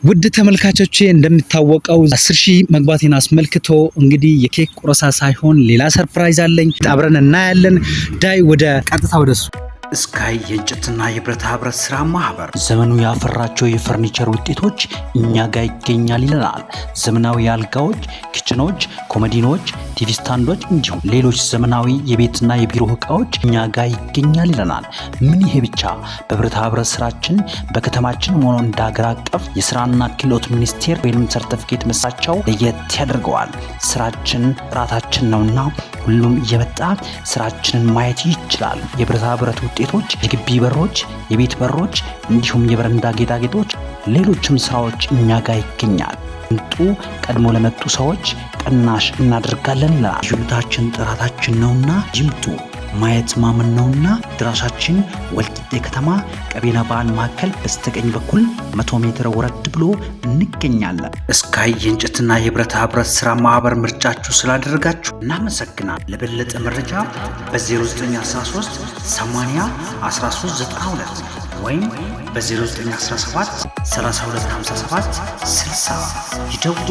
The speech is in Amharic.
ውድ ተመልካቾቼ፣ እንደሚታወቀው 10,000 መግባቴን አስመልክቶ እንግዲህ የኬክ ቁረሳ ሳይሆን ሌላ surprise አለኝ። አብረን እናያለን። ዳይ ወደ ቀጥታ ወደ እሱ። እስካይ የእንጨትና የብረታ ብረት ስራ ማህበር ዘመኑ ያፈራቸው የፈርኒቸር ውጤቶች እኛ ጋር ይገኛል ይለናል። ዘመናዊ አልጋዎች፣ kitchen ኦች፣ ኮመዲኖች፣ TV stand ኦች እንዲሁም ሌሎች ዘመናዊ የቤትና የቢሮ እቃዎች እኛ ጋር ይገኛል ይለናል። ምን ይሄ ብቻ! በብረታ ብረት ስራችን በከተማችን ሆኖ እንደ ሀገር አቀፍ የስራና ክህሎት ሚኒስቴር ወይም ሰርተፊኬት መሳቸው ለየት ያደርገዋል። ስራችን ጥራታችን ነውና ሁሉም እየመጣ ስራችንን ማየት ይችላል። የብረታ ብረት ውጤቶች፣ የግቢ በሮች፣ የቤት በሮች እንዲሁም የበረንዳ ጌጣጌጦች፣ ሌሎችም ስራዎች እኛ ጋር ይገኛል። ምጡ። ቀድሞ ለመጡ ሰዎች ቅናሽ እናደርጋለን ይላል። ልዩነታችን ጥራታችን ነውና ይምጡ። ማየት ማመን ነውና ድራሻችን ወልቂጤ ከተማ ቀቤና በዓል ማዕከል በስተቀኝ በኩል 100 ሜትር ወረድ ብሎ እንገኛለን። እስካይ የእንጨትና የብረታ ብረት ስራ ማህበር ምርጫችሁ ስላደረጋችሁ እናመሰግናል። ለበለጠ መረጃ በ0913 80 1392 ወይም በ0917 3257 60 ይደውሉ።